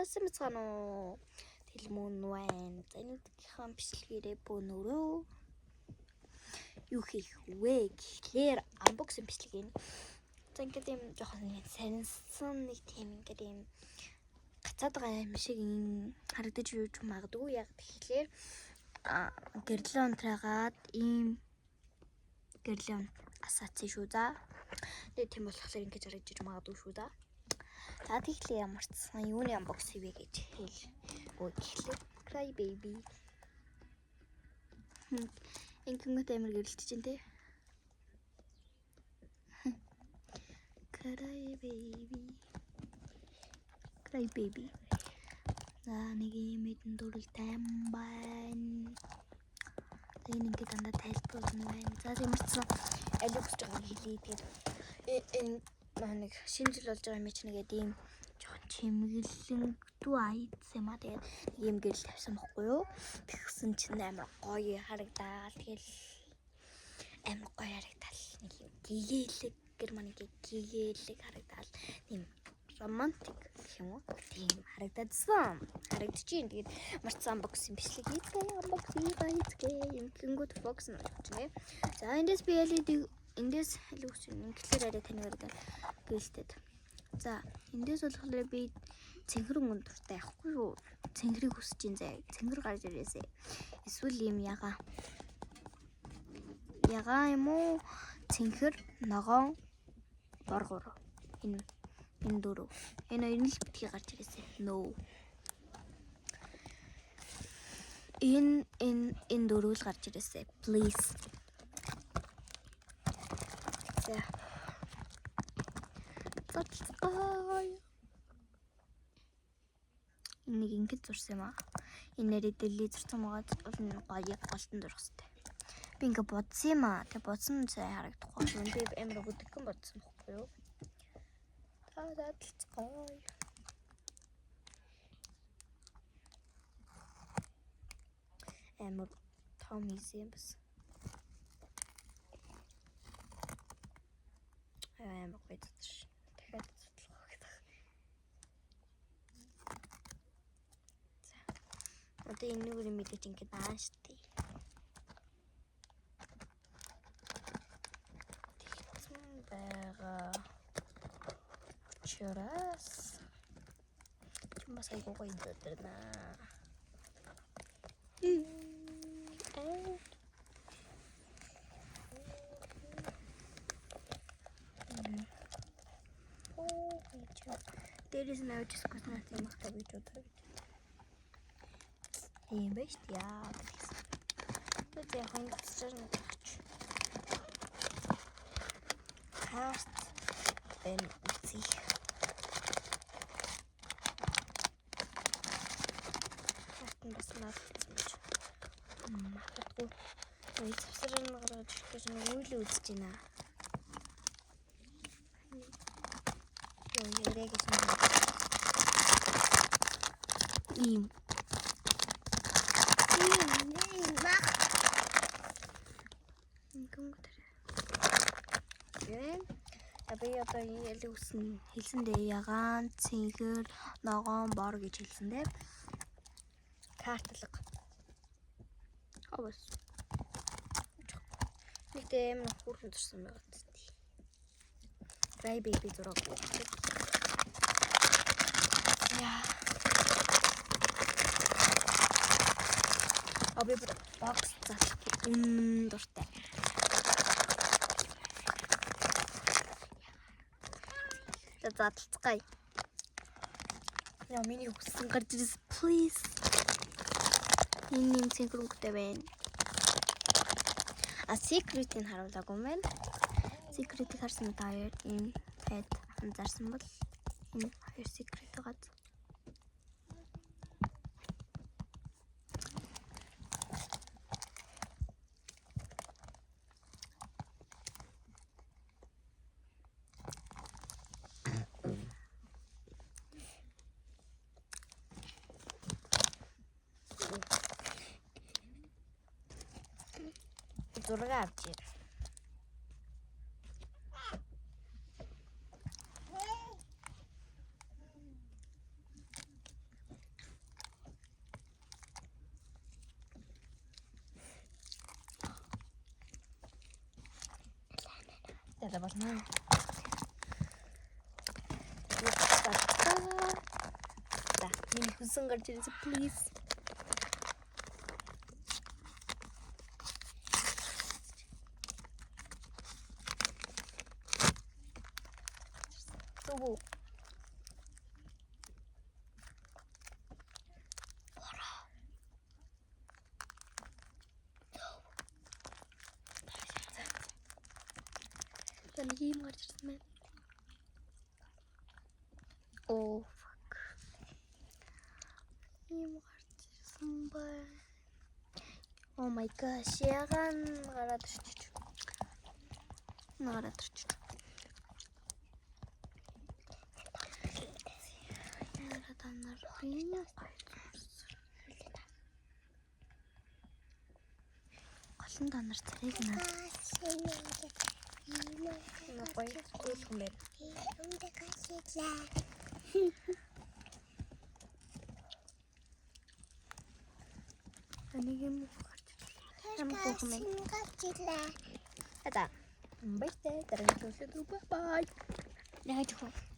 Сайн бацгаана уу? Тэлмэн байна. За энэ удаагийнхаа бичлэгээрээ бөөнөрөө юу хийх вэ гэхлээр unboxing бичлэг юм. За ингээд юм жоохон нэг сарнсан нэг тийм ингээд юм гацаад байгаа юм шиг юм харагдаж юуж магадгүй. Яг тэгэхээр гэрлэн унтраагаад ийм гэрлэн асаацсан шүү за. Тэгээ тийм болохоор ингэж харагдаж магадгүй шүү за. За тэгэхээр ямар ч сан юуны unbox хийвэ гэж хэл. Өө тэгэхээр cry baby. Ингэнгүүт амар гэрэлтэж чинь те. Cry baby. Cry baby. За нэг юм эдэн дөрвөл тайм байна. За энэ ингээд дандаа тайлбарлана байна. За ямар ч сан аль хүсэж байгааг хэлье. Тэгээд энэ нэг шинэ жил болж байгаа юм чи нэгээд ийм жоохон чимэглэнгдүү айдсан юм а. Тэгээд нэг юм гэрэл тавьсан бохгүй юу? Тэгсэн чинь амар гоё харагдаал. Тэгэл амар гоё харагдаал. Нэг юм гэгээлэг гэр маань ингээ гэгээлэг харагдаал. Тийм романтик гэх юм уу? Тийм харагдаадсан. Харагдчихээн. Тэгээд марц unboxing бичлэг хийцгээе. Unboxing хийцгээе. Юм гингүүд box нь болж байна. За эндээс би LED эндээс аль үс инглээр арай танигардаг гэлтэд. За эндээс болохоор би цэнхэр өнгөн дуртай яахгүй юу? Цэнхэрийг хүсэж ин заяа. Цэнхэр гарч ирээсэ. Эсвэл ийм ягаан. Ягаан юм уу? Цэнхэр, ногоон, боргор. Энэ дөрөв. Энэ хоёр нь л битгий гарч ирээсэ. No. Энэ дөрөв л гарч ирээсэ. Please. За. Задлцгаая. Энэ нэг ингэж зурсан юм аа. Энэ нэрээ дэлий зурсан байгаа бол энэ гоё голтон зурх хэрэгтэй. Би ингээ бодсон юм аа. Тэг бодсон нь сайн харагдахгүй шүү. Би амар хөдөлгөн бодсон бохгүй юу? Та задлцгаая. Амар том хийсэн юм бас. Амар гоё задлаа. Дахиад задлах гэдэг. За. Одоо энэ нүгэр мэдээж ингээд аан штэ. Тэгсэн байгаа. Учраас чим бас айгуу гоё задарнаа. Дээрээс нь авч ирэх гэсэн юм ахтай гэж бодлоо гэж. Тийм байж яа гэсэн. Тэгээд яг энэ цэцэр нэг авч. Карт энэ үзье. Карт нь бас наадсан гэж. Магадгүй. Энэ цэцэр нь гаргаж ирэх гэж нэг үйл үзэж байна. Юу нэрээ гэж нэг ийм. Ийм мах. Ингэнгүүт. Би одоо ялиг үсэн хэлсэн дээ. Ягаан, цэнхэр, ногоон, бор гэж хэлсэн дээ. Картлаг. Овос. Нэг дээр амар хүүхэн зурсан байгаа зү. Cry baby зураг. Яа. Би бүр бокс задлах үн дуртай. За задлцгаая. Яа миний хүссэн гарч ирсэн. Please. Энэ юм цэнхэр өнгөтэй байна. А secret-ийг харуулаагүй юм байна. Secret-ийг харсан та хоёр ийм тайд анзаарсан бол энэ хоёр secret байгаа. Зураг авч ир. За, болно. За, миний хүссэн гарч ирсэн, please. Зөв үү? За, нэг юм гарч ирсэн байна. Oh, fuck. Ийм гарч ирсэн байна. Oh my gosh, ягаан гараад ирчих. Гараад ирчих. Яагаад та нар би гол нь та нар царайг наа. Гоё хөөрхөн байна. Нэг юм гарч ирлээ. Ямар хөөрхөн байна. За. Баяртай. Дараагийн төлөвлөлт. Bye. Яагаад хөө.